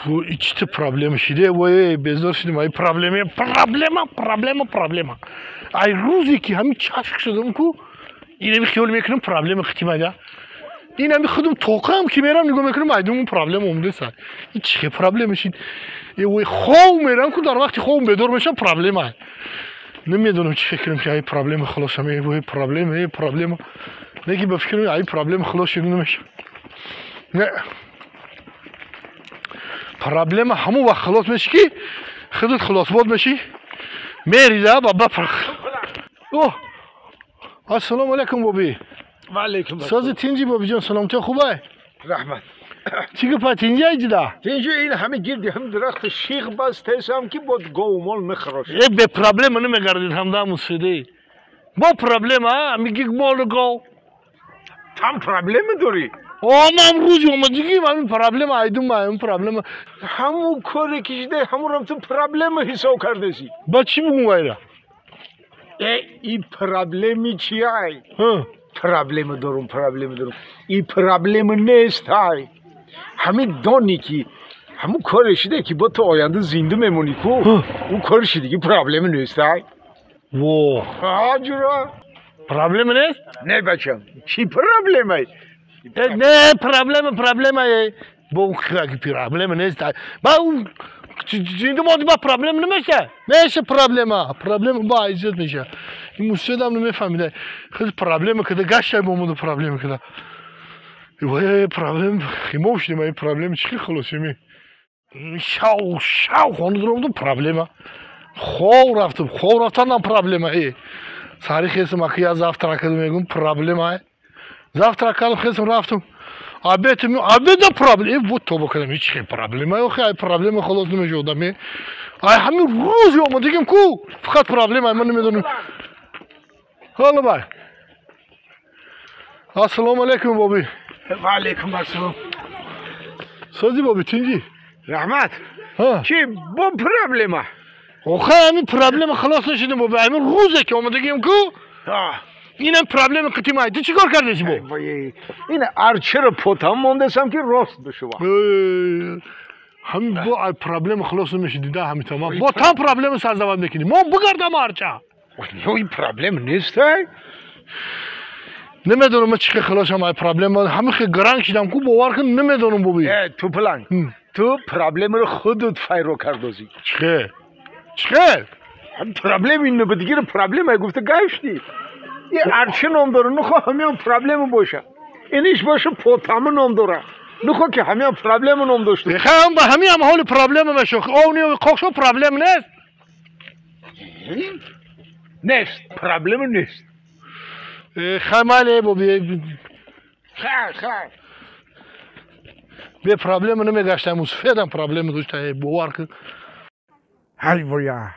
Ичти проблема шиде, вой, безор шидем, ай проблема, проблема, проблема, проблема. Ай рӯзе ки ҳамин чашқ шудам ку, инами хиёл мекунам проблема хитимада. Инами худум тоқам ки мерам нигоҳ мекунам, айдум проблема омдеса. И чӣ проблема шид? Э вой, хов мерам ку, дар вақти хов бедор мешам проблема. Намедонам чӣ фикр кунам ки ай проблема халос шам, э вой, проблема, э проблема. Неки ба фикр ай проблема халос шуд намешам. Не. Проблема ҳамон вақт халос меши ки худат халосбод меши, мерида ба ба. О, ассалому алайкум боби. Ва алайкум. Сози тинҷи бобиҷон, саломатӣ хубай? Раҳмат. Чӣ гапа тинҷи айҷида? Тинҷи ин ҳами гирди ҳам дарахти шиғ бастесам ки бод говмол нахрош. Э бе проблема намегардид ҳамда мусиди. Бо проблема, миги молу гов. Там проблема дорӣ? О, ман рӯзи омадигим ҳамин проблема айдум, ҳамин проблема. Ҳамун коре ки шида, ҳамунам ту проблема ҳисоб кардеси. Ба чӣ бугум вайра? Э, и проблеми чиай? Проблема дорум, проблема дорум. И проблема нест ай. Ҳамин дони ки ҳамун коре шида ки бо ту оянда зинда мемонӣ ку, ӯ кори шидиги проблема нест ай. Во. Ҳа, ҷура. Проблема нест? Не, бачам. Чӣ проблемай? Не, проблема, проблема е. Бо проблема нест. Ба зинда моди ба проблема намеша. Меша проблема. Проблема ба иззат меша. Ин мусидам намефаҳмида. Худ проблема када гашта бомуда проблема када. Вай проблема химов шудем, ай проблема чӣ халосеми. Шав, шав хона дуромдум проблема. Хов рафтум, хов рафтанам проблема. Э. Сари хесам аки я завтрак мегум проблема. Завтрак кардам, хесам рафтум. Обед, обеда проблема. Вот тоба кардам, ҳеч хел проблема. Охи, ай проблема халос намешуд одами. Ай ҳамин рӯзи омадигим ку, фақат проблема, ман намедонам. Ҳало бай. Ассалому алайкум боби. Ва алайкум ассалом. Сози боби, тинҷи? Раҳмат. Чӣ бо проблема? Охи, ҳамин проблема халос нашудем боби. Ҳамин рӯзе ки омадигим ку, инам проблема қитимай. Ту чӣ кор кардеси бо? Ин арчаро потам мондасам ки рост бишава. Ҳамин бо ай проблема халос намеши дида ҳамин тамом. Бо там проблема сарзавад мекунӣ. Мо бигардам арча. Ой, проблема нест ай. Намедонам ман чӣ хел халосам ай проблема. Ҳамин хел гаранг шидам ку, бовар кун, намедонам боби. Э, ту план. Ту проблемаро худат файро кардозӣ. Чӣ хел? Чӣ хел? Проблема ин набудигиро проблема гуфта гаштӣ. И арча ном дора, нухо ҳамиам проблема боша. Иниш боша потама ном дора. Нухо ки ҳамиам проблема ном дошта. Хам ба ҳамиам ҳоли проблема мешо. Овни қоқшо проблема нест. Нест, проблема нест. Хай майли боби. Хай, хай. Бе проблема намегаштам, мусфедам проблема дошта, бовар кун. Ҳай воя.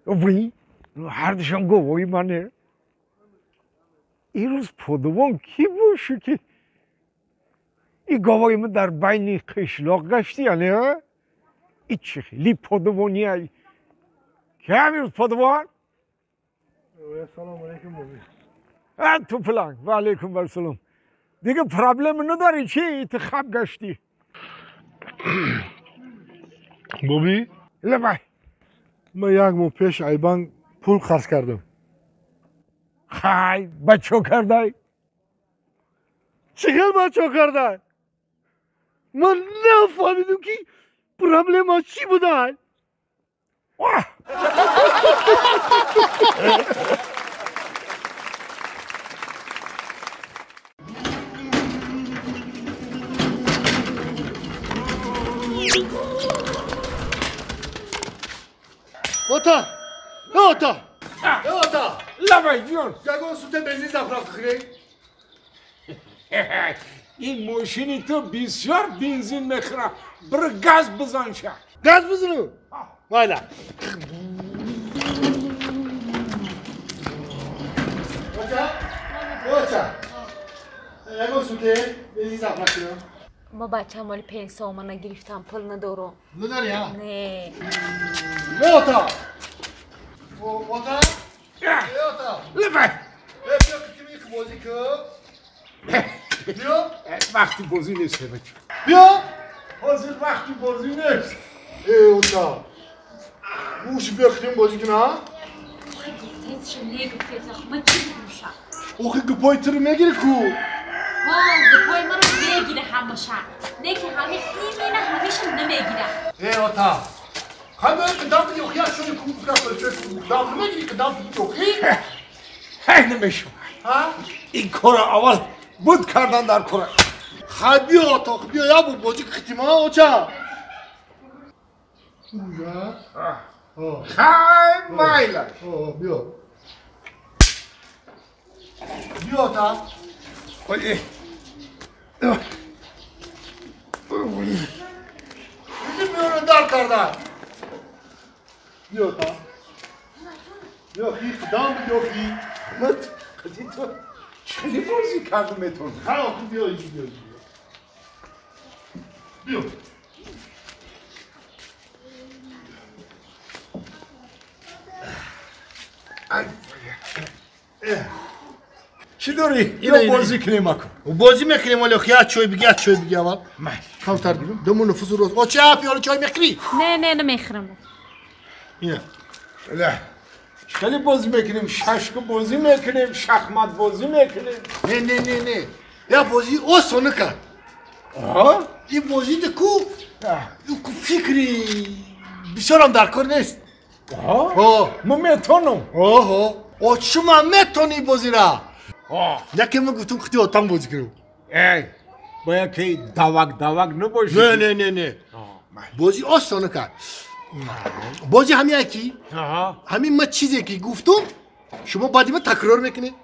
Вой, ҳардушон говои мане. Ирӯз подавон кӣ бошу ки и говои ман дар байни қишлоқ гашти, яъне и чӣ хели подавони ай? Ки ҳамирӯз подавон? Ассалому алайкум боби. А, ту план, ва алайкум ассалом. Дига проблема надорӣ чӣ? Ту хаб гаштӣ. Боби? Лабай. Ман як моҳ пеш ай банк пул қарз кардам. Хай, ба чо кардай? Чӣ хел ба чо кардай? Ман нафаҳмидам ки проблема чӣ будай. Оҳ! Ота! Ота! Ота! Лабай, ҷон. Ягон сута бензин заправка кунем? Ин мошини ту бисёр бензин мехӯра. Бир газ бизан ша. Газ бизану? Майла. Ота? Ота! Ягон суте бензин заправка кунем? Ма бачам оли 5 сомона гирифтам, пул надорам. Надорӣ, а? Не. Ота! Ота! Ота! Лабай. Э, биё ки ми бозӣ кун. Биё. Вақти бозӣ нест, бача. Биё. ҳозир вақти бозӣ нест. Э, ота. Уш бехтим бозӣ кина? Гуфтезша негуфтеза, ман чӣ бигӯша? Охи гупои туро мегири ку? Ҳо, гупои маро мегире ҳамаша. Не ки ҳами имина ҳамеша намегира. Э, ота. Хай қидам биди охи як шои ку қидам намегири қидам биди охи? Ҳай намешавад. Ҳа? Ин корро аввал буд кардан дар кора. Хай биё ота, биё як бор бозӣ китима оча. Уя. Хай майла. Биё. Биё ота. Иди миёна дар карда. Биё ота. Биё хи қидам биё хи. Ман қити ту хеле бозӣ карда метавонам. Хай охи биё иди биё. Биё. Чӣ дорӣ? Ино бозӣ кунем аку. Бозӣ мекунем вале охи як чой биги, як чой биги аввал. Камтар думу нуфузу роз. Оча пиёла чой мехӯрӣ? Не, не, намехӯрам. Ина. Хеле бозӣ мекунем, шашка бозӣ мекунем, шахмат бозӣ мекунем. Не, не, не, не. Я бозӣ осона кард. Аҳа? Ин бозӣ ку фикри бисёрам дар кор нест. Аҳа? Ман метавонам. Оҳо. Шумо метавонӣ бозира. Яке ман гуфтам хути отам бозӣ кунам. Эй, бояд ки давак давак набошӣ. Не, не, не, не. Бозӣ осона кард. Бозӣ ҳамин яки. Ҳамин ман чизе ки гуфтум, шумо баъди ман такрор мекунед.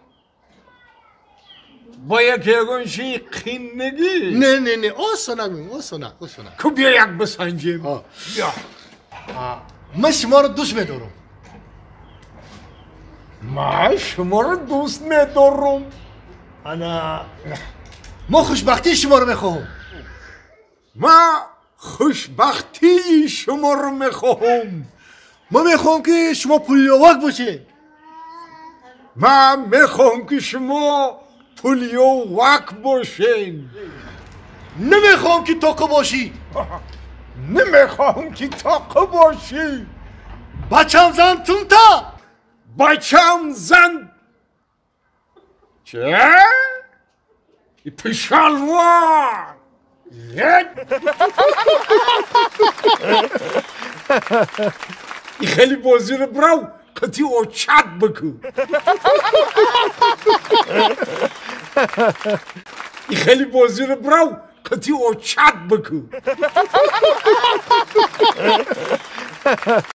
Бояд ки ягон чизи қин нагӣ. Не, не, не, осона мегӯям, осона, осона. Ку биё як бисанҷем. Биё. Ман шуморо дӯст медорам. Ман шуморо дӯст медорам. Ана ман хушбахтии шуморо мехоҳам. Ман хушбахтии шуморо мехоҳам. Ман мехоҳам ки шумо пулёвак бошед. Ман мехоҳам ки шумо пулёвак бошед. Намехоҳам ки тоқа бошӣ. Намехоҳам ки тоқа бошӣ. Бачам зан тумта. Бачам зан. Че? Пишалвор. И хеле бозиро брав, қати очат бикун. И хеле бозиро брав, қати очат бикун.